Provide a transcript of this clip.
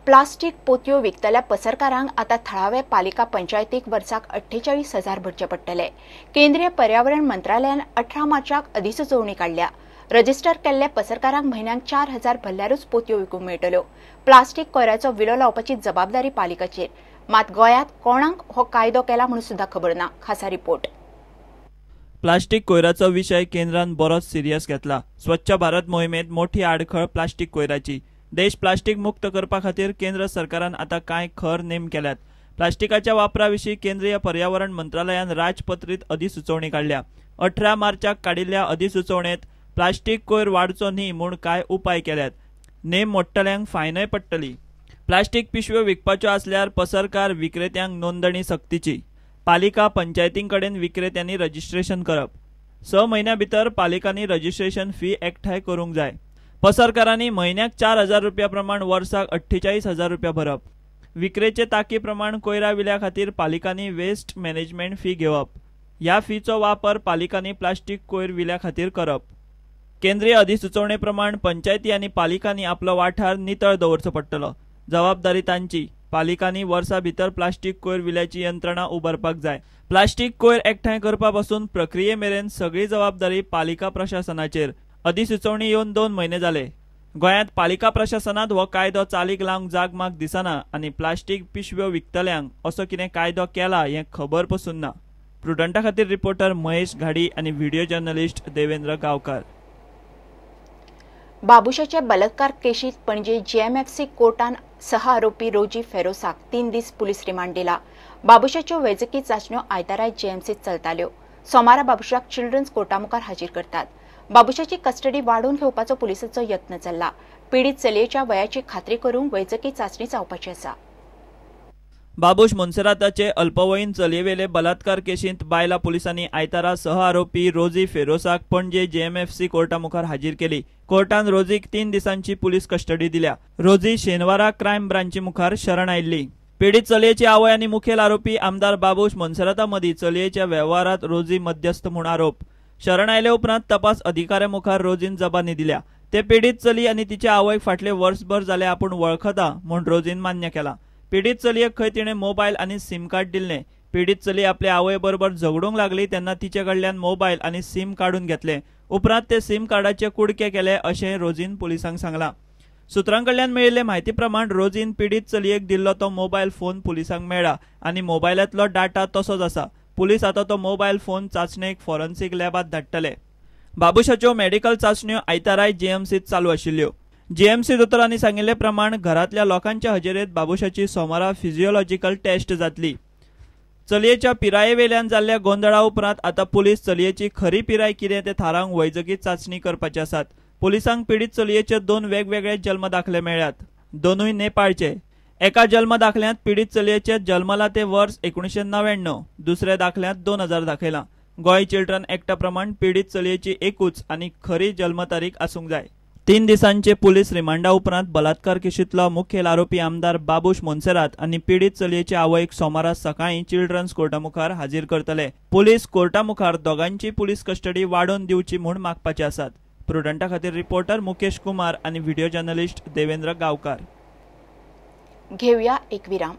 Plastic पोतयो विकतल्या पसरकारांक आतां थळावे पालिका पंचायतीक वर्साक 48,000 भरचे पडटले. केंद्रीय पर्यावरण मंत्रालयान 18 मार्चाक अधिसुचोवणी काडल्या. रजिस्टर केल्ल्या पसरकारांक म्हयन्याक 4,000 भरल्यारूच पोतयो विकूंक मेळटल्यो. प्लास्टीक कोयराचो विलो लावपाची जबाबदारी पालिकाचेर. मात गोंयांत कोणाक हो कायदो केला म्हणून सुद्दां खबर ना. खासा रिपोर्ट. प्लास्टीक कोयराचो विशय केंद्रान बरोच सिरियस घेतला. स्वच्छ भारत मोहिमेंत मोठी आडखळ प्लास्टीक कोयराची. देश प्लास्टीक मुक्त करपा खातीर केंद्र सरकारान आतां कांय खर नेम केल्यात. प्लास्टिकाच्या वापरा विशीं केंद्रीय पर्यावरण मंत्रालयान राजपत्रीत अधिसुचोवणी काडल्या. 18 मार्चाक काडिल्ल्या अधिसुचोवणेंत प्लास्टीक कोयर वाडचो न्ही म्हूण कांय उपाय केल्यात. नेम मोडटल्यांक फायनय पडटली. प्लास्टीक पिशव्यो विकपाच्यो आसल्यार पसरकार विक्रेत्यांक नोंदणी सक्तीची. पालिका पंचायतीं कडेन विक्रेत्यांनी रजिस्ट्रेशन करप. 6 म्हयन्यां भितर पालिकांनी रजिस्ट्रेशन फी एकठांय करूंक जाय. पसरकारांनी म्हयन्याक 4,000 रुपया प्रमाण वर्साक 48,000 रुपया भरप. विक्रेचे ताकी प्रमाण कोयरा विल्या खातीर पालिकांनी वेस्ट मॅनेजमेंट फी घेवप. ह्या फीचो वापर पालिकांनी प्लास्टीक कोयर विल्या खातीर करप. केंद्रीय अधिसुचोवणे प्रमाण पंचायती आनी पालिकांनी आपलो वाठार नितळ दवरचो पडटलो. जबाबदारी तांची. पालिकांनी वर्सा भितर प्लास्टीक कोयर विल्याची यंत्रणा उबारपाक जाय. प्लास्टीक कोयर एकठांय करपा पासून प्रक्रिये मेरेन सगळी जबाबदारी पालिका प्रशासनाचेर. अधिसुचोवणी येवन 2 म्हयने जाले. गोंयांत पालिका प्रशासनांत हो कायदो चालीक लावंक जागमाग दिसना आनी प्लास्टीक पिशव्यो विकतल्यांक असो कितें कायदो केला हें खबर पसून ना. प्रुडंटा खातीर रिपोर्टर महेश घाडी आनी व्हिडिओ जर्नलिस्ट देवेंद्र गांवकार. बाबुशाचे बलात्कार केशीत पणजे जीएमएफसी कोर्टान 6 आरोपी रोजी फेरोसाक 3 दीस पुलीस रिमांड दिला. बाबुशाच्यो वैजकी चाचण्यो आयतारा जीएमसीत चलताल्यो. सोमारा बाबुशाक चिल्ड्रन्स कोर्टा मुखार हाजीर करतात. बाबुशाची कस्टडी वाडोवन घेवपाचो पुलिसांचो यत्न चल्ला. पीडित चलयेच्या वयाची खात्री करूंक वैजकी चाचणी जावपाची आसा. बाबूश मोन्सेराताचे अल्पवयीन चलयेवेले बलात्कार केशींत बायला पुलिसांनी आयतारा 6 आरोपी रोजी फेरोसाक पणजे जीएमएफसी कोर्टा मुखार हाजीर केली. कोर्टान रोजीक 3 दिसांची पुलीस कस्टडी दिल्या. रोजी शेनवारा क्रायम ब्रांची मुखार शरण आयिल्ली. पीडित चलयेची आवय आनी मुखेल आरोपी आमदार बाबूश मोन्सेराता मदीं चलयेच्या वेव्हारांत रोजी मध्यस्थ म्हूण आरोप. शरण आयले उपरांत तपास अधिकाऱ्या मुखार रोजीन जबानी दिल्या. ते पीडित चली आनी तिच्या आवयक फाटले वर्सभर जाले आपूण वळखता म्हूण रोजीन मान्य केला. पीडित चलयेक खंय तिणें मोबायल आनी सिम कार्ड दिल्लें. पीडित चली आपले आवय बरोबर झगडूंक लागली तेन्ना तिचे कडल्यान मोबायल आनी सिम काडून घेतले. उपरांत ते सिम कार्डाचे कुडके केले अशें रोजीन पुलिसांक सांगलां. सुत्रां कडल्यान मेळिल्ले म्हायती प्रमाण रोजीन पीडित चलयेक दिल्लो तो मोबायल फोन पुलिसांक मेळ्ळा आनी मोबायलांतलो डाटा तसोच आसा. पुलीस आतां तो मोबायल फोन चाचणेक फॉरेन्सिक लॅबांत धाडटले. बाबुशाच्यो मेडिकल चाचण्यो आयताराय जीएमसीत चालू आशिल्ल्यो. जीएमसी दोतोरांनी सांगिल्ले प्रमाण घरांतल्या लोकांच्या हजेरेंत बाबुशाची सोमारा फिजियोलॉजिकल टेस्ट जातली. चलयेच्या पिरायेवेल्यान जाल्ल्या गोंदळा उपरांत आतां पुलीस चलयेची खरी पिराय कितें तें थारावंक वैजकी चाचणी करपाचे आसात. पुलिसांक पीडित चलयेचे 2 वेगवेगळे जल्म दाखले मेळ्ळ्यात. दोनूय नेपाळचे. एका जल्म दाखल्यांत पीडित चलयेचे जल्मला ते वर्स 1999, दुसऱ्या दाखल्यांत 2000 दाखयलां. गोंय चिल्ड्रन एक्टा प्रमाण पीडित चलयेची एकूच आनी खरी जल्म तारीख आसूंक जाय. 3 दिसांचे पुलीस रिमांडा उपरांत बलात्कार केशींतलो मुखेल आरोपी आमदार बाबूश मोन्सेरात आनी पीडित चलयेचे आवयक सोमारा सकाळीं चिल्ड्रन्स कोर्टा मुखार हाजीर करतले. पुलीस कोर्टा मुखार दोगांची पुलीस कस्टडी वाडोवन दिवची म्हूण मागपाचे आसात. प्रुडंटा खातीर रिपोर्टर मुकेश कुमार आनी व्हिडिओ जर्नलिस्ट देवेंद्र गांवकार. घेवया एक विराम.